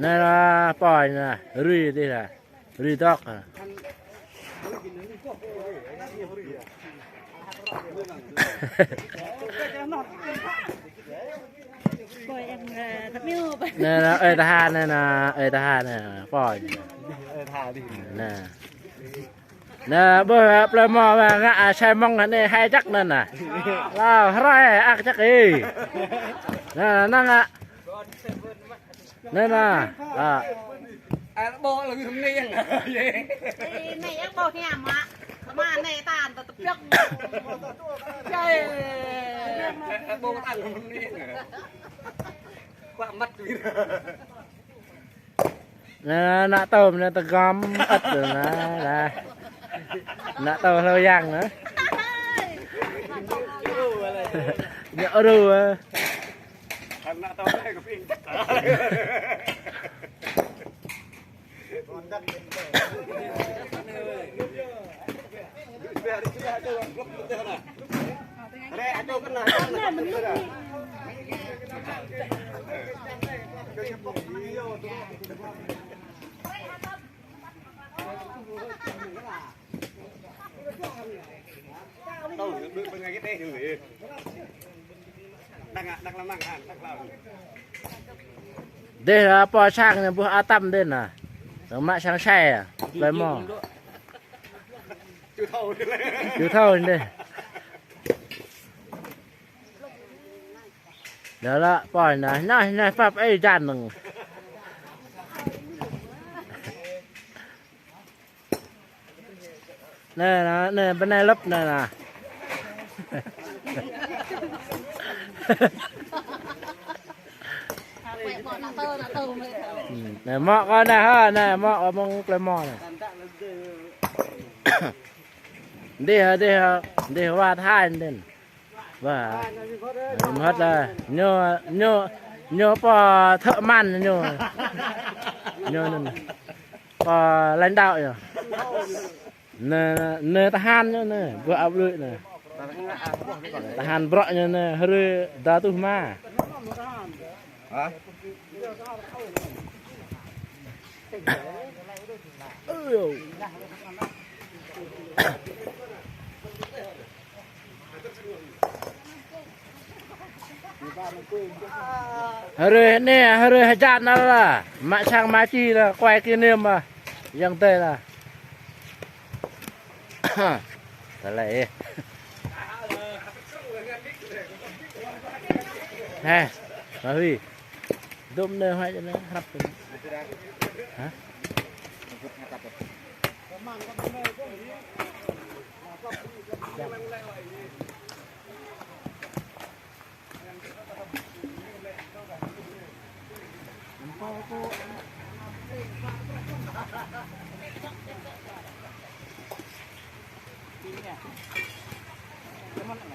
ນັ້ນລະ ປ່ອຍນະ ລຸຍຕິລະ ລຸຍດອກ. ນັ້ນລະ ເອີຍທະຫານນັ້ນນະ ເອີຍທະຫານນັ້ນນະ ປ່ອຍ ເອີຍທະຫານນະ. ນະ ເບິ່ງເປີມອງວ່າງະ ອາໄຊມອງຫັ້ນເດ້ ໃຫ້ຈັກນັ້ນນະ ລາວໃຫ້ອັກຈັກອີ ນະ ນັ້ນນະ ນັ້ນນະ ອາ ອາ ບໍ່ລະມີຄຳເນງ ແມ່ຍັງບໍ່ແຮມອະ ມາແນ່ຕານຕະປຽກ ໃຫຍ່ ບໍ່ຕັ້ງຄຳເນງ ຄວາມມັດຢູ່. ນະ ນະໂຕມນະຕະກອມອັດນະ ນະ ນະໂຕເຮົາຍັງນະ ຍະຮູ້ ນະໂຕໄດ້ກໍເປັນຈັກຕາ. ເດ້ລະ ປໍຊ້າງນີ້ບໍ່ອາຕຳເດ້ນະ ມາຊ້າງແຊ່ ໄປໝໍ ຈູເທົ່ານີ້ເດ້. ເດີລະ ປ່ອຍນະ ນະ ນະ ປັບໄອ້ຈານໜຶ່ງ. ແນ່ນະ ແນ່ ບັນໄດລົບແນ່ນະ ແນ່ ເໝາະກ່ອນນະເຮີ ແນ່ ເໝາະວ່າມົງເກລມອນະ ເດ ເດ ເດ ວ່າທ່ານເດັ່ນ ວ່າ ໝົດລະ ໂຍ ໂຍ ໂຍ ປໍເທີະມັນ ໂຍ ໂຍນັ້ນ ປໍແລນດາວ ໂຍ ເນີ ເນີ ທະຫານ ໂຍ ເນີ ບໍ່ອັບເລີຍ ເນີ ທະຫານເບາະ ໂຍ ເນີ ເຮືອດາຕຸມາ ຮະ ເຮີເນ ເຮີຫາຈານນັ້ນລະ ມາຊ່າງມາຈີລະ ກວາຍກີເນມອະ ຍັງເຕລະ ຕະໄລ ແຮ ມາພີ້. ດົມເນີ ໃຫ້ເດີ ຮັບເດີ ຮະ ມັນ